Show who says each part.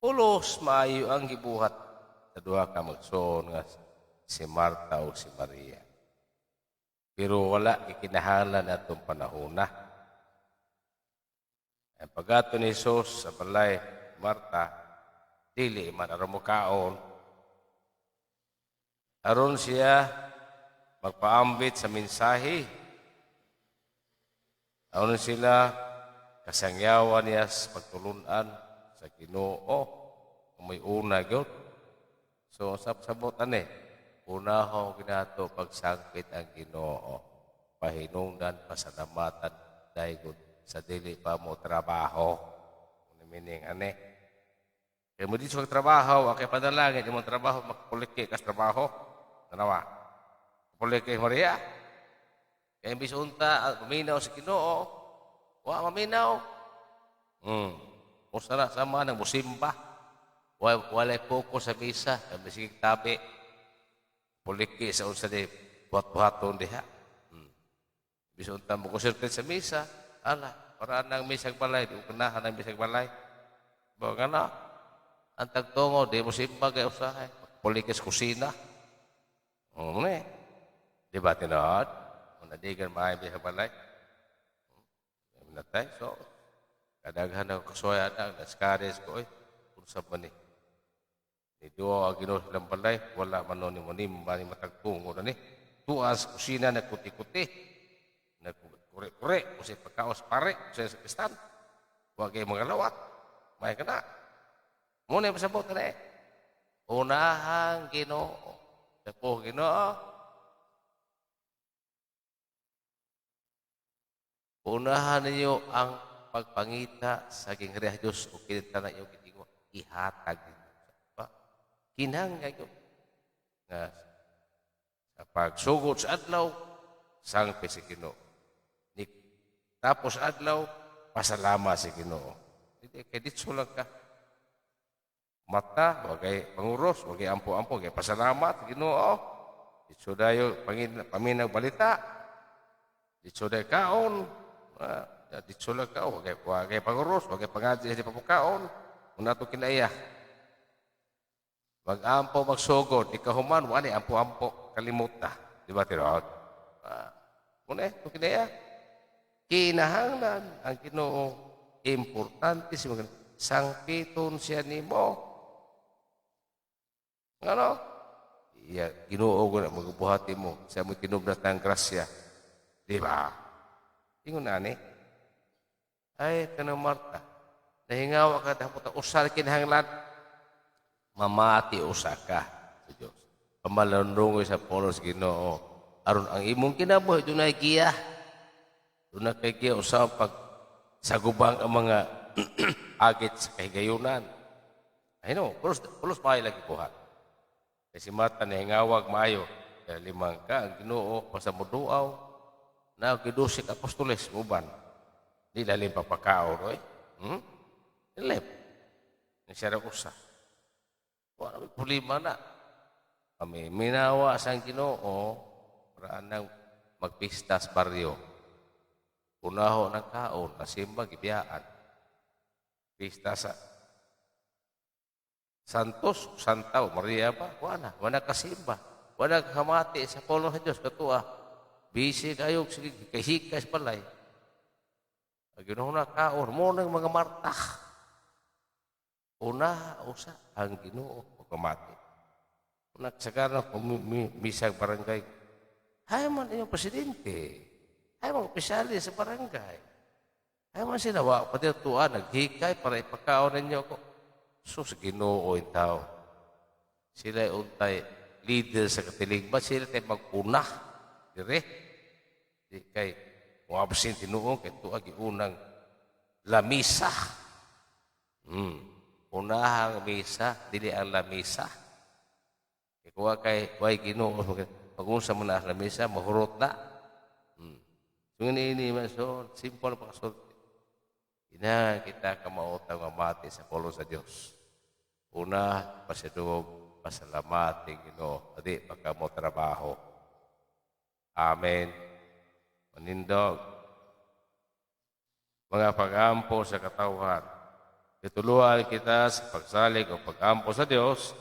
Speaker 1: Pulos maayo ang gibuhat sa duha ka magsuon nga si Marta o si Maria. Pero wala gikinahanglan atong panahona. Ang pag-adto ni Jesus sa balay Marta, dili man aron mokaon. Aron siya magpaambit sa mensahe. Aron sila kasangyawan niya sa pagtulunan sa Ginoo. May una gyud. So sa sabot ani, unahon kinato pagsangpit ang Ginoo. Pahinungdan, pasalamatan dahil sa dili pa mo trabaho. Ano meaning ane? Kaya mo dito trabaho, akay panalangin, imong trabaho, makapuliki kas trabaho. Tanawa. Puliki Maria. Kaya imbis unta, maminaw sa Ginoo, wa maminaw. Usa na sama ng musimba. Walay focus sa misa, kami sige tabi. Puliki sa unsa di buhat-buhaton diha. Imbis unta mo concentrate sa misa, ala, para nang misag balay, di ko ganahan ang misag balay. Ba nga na, ang tagtungo, di mo simba kay usahay. Puliki sa kusina. Oo ne. Di ba tinuod? Kung nadigan maayo misag balay. Natay, so, kadaghan ng kasuya na, naskares ko, oy, unsa ba ni? Ni duwa ang Ginoo silang balay, wala man ni monimba ni matagtungo na ni. Tuas kusina nagkuti-kuti. Nagkure-kure, usay pagkaos pare, usay sa kristan. Wa kay mga lawat. May ka na. Muna yung pasabot na eh. Unahang Ginoo. Dapo Ginoo. Unahan ninyo ang pagpangita sa gingharian Diyos o kinita na iyong gitingo. Ihatag ninyo. Pa, kinahanglan kayo. Nga sa pagsugod sa adlaw, sangpit si Ginoo. Ni, tapos adlaw, pasalamat si Ginoo. Hindi, kay ditso lang ka. Mata, wagay panguros, wagay ampo-ampo, wagay pasalamat, Ginoo. Ditso dayo paminag balita. Ditso dayo kaon. Ditso lang ka, wagay panguros, wagay pangadji sa papukaon. Una to kinaiya. Mag-ampo, magsugod, ikahuman, wani, ampo-ampo, kalimot na. Di ba, tinuod? Muna eh, ito kinaiya. Kinahanglan ang Ginoo, importante si mga sangpiton siya nimo. Ano? Iya, Ginoo ko na magbuhati mo sa mo tinubnat ng grasya. Di ba? Ingon na ni. Ay, kanang Marta. Nahingawa ka dapat usar kinahanglan. Mamati usa ka sa Dios. Pamalandungoy sa pulos Ginoo. Aron ang imong kinabuhi dunay giya. Dunay kay giya usa pag sagubang ang mga agit sa kahigayunan. Ay no, pulos pulos maayo lagi buhat. Kay si Marta nahingawag maayo. Kaya limang ka ang Ginoo basta moduaw na gidusik apostoles uban. Di lalim papakaon oy. Dilip. Ni siya usa. Wala may problema na. Kami minawa sa Ginoo para nang magpista sa baryo. Unaho ng kaon, nasimba, gibiyaan. Pista sa Santos, Santaw, Maria ba? Wala, wala kasimba. Wala kamati sa pulong sa Diyos, katua. Busy kayo, sige, kahikay sa balay. Ang Ginoo na kaon, mo ng mga Marta. Una, usa, ang Ginoo, pagkamati. Nagsagana ko, misag barangay. Hay man inyong presidente. Hay man opisyales sa barangay. Hay man sila, wa pa dito tuwa, naghikay para ipakaon ninyo ako. Sus, Ginoo yung tao. Sila untay leader sa katilingban, sila tayo mag-una. Dire. Di kay, kung absent tinuong, kay tuwa, giunang lamisa. Unahang misa, dili ang lamisa. Kay kuha kay, way Ginoo, pag-unsa mo na ang lamisa, mahurot na. So, ini man, so, simple pa kasulti. Ina kita kamautang mamati sa pulong sa Dios. Una, pasidungog, pasalamating Ginoo, adi pagka mo trabaho. Amen. Manindog. Mga pag-ampo sa katawhan. Gituluan kita sa pagsalig o pag-ampo sa Dios.